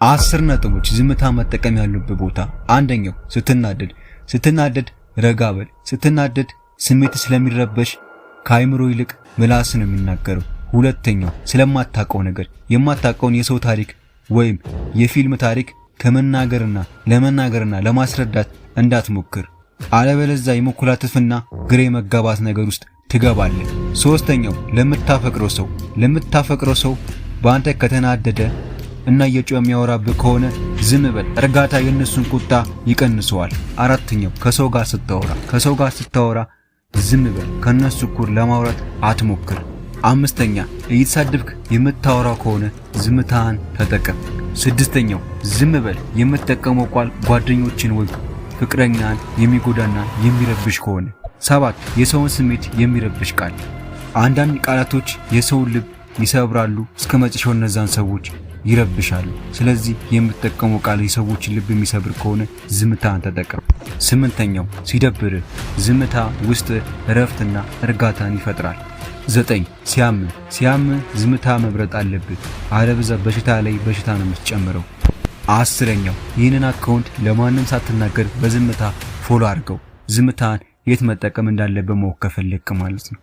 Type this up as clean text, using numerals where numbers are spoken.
10 ነጥቦች ዝምታ መጠቀም ያሉበት ቦታ። አንደኛው ስትናደድ። ስትናደድ ረጋ በል። ስትናደድ ስሜት ስለሚረበሽ ከአይምሮ ይልቅ ምላስ ነው የሚናገረው። ሁለተኛው ስለማታውቀው ነገር፣ የማታውቀውን የሰው ታሪክ ወይም የፊልም ታሪክ ከመናገርና ለመናገርና ለማስረዳት እንዳትሞክር፣ አለበለዚያ የመኮላተፍና ግራ የመጋባት ነገር ውስጥ ትገባለህ። ሶስተኛው ለምታፈቅረው ሰው በአንተ ከተናደደ እና እየጮኸ የሚያወራብህ ከሆነ ዝም በል። እርጋታ የእነሱን ቁጣ ይቀንሰዋል። አራተኛው ከሰው ጋር ስታወራ ዝም በል። ከነሱ እኩል ለማውራት አትሞክር። አምስተኛ እየተሳደብክ የምታወራው ከሆነ ዝምታን ተጠቀም። ስድስተኛው ዝም በል። የምትጠቀመው ቃል ጓደኞችን ወይም ፍቅረኛን የሚጎዳና የሚረብሽ ከሆነ። ሰባት፣ የሰውን ስሜት የሚረብሽ ቃል። አንዳንድ ቃላቶች የሰውን ልብ ይሰብራሉ፣ እስከ መጨረሻው እነዛን ሰዎች ይረብሻሉ። ስለዚህ የምትጠቀመው ቃል የሰዎችን ልብ የሚሰብር ከሆነ ዝምታን ተጠቀም። ስምንተኛው ሲደብርህ ዝምታ ውስጥ እረፍትና እርጋታን ይፈጥራል። ዘጠኝ፣ ሲያምህ ዝምታ መምረጥ አለብህ። አለበለዚያ በሽታ ላይ በሽታ ነው የምትጨምረው። 10ኛው ይህንን account ለማንም ሳትናገር በዝምታ follow አድርገው። ዝምታን የት መጠቀም እንዳለብህ ማወቅ ከፈለግክ ማለት ነው።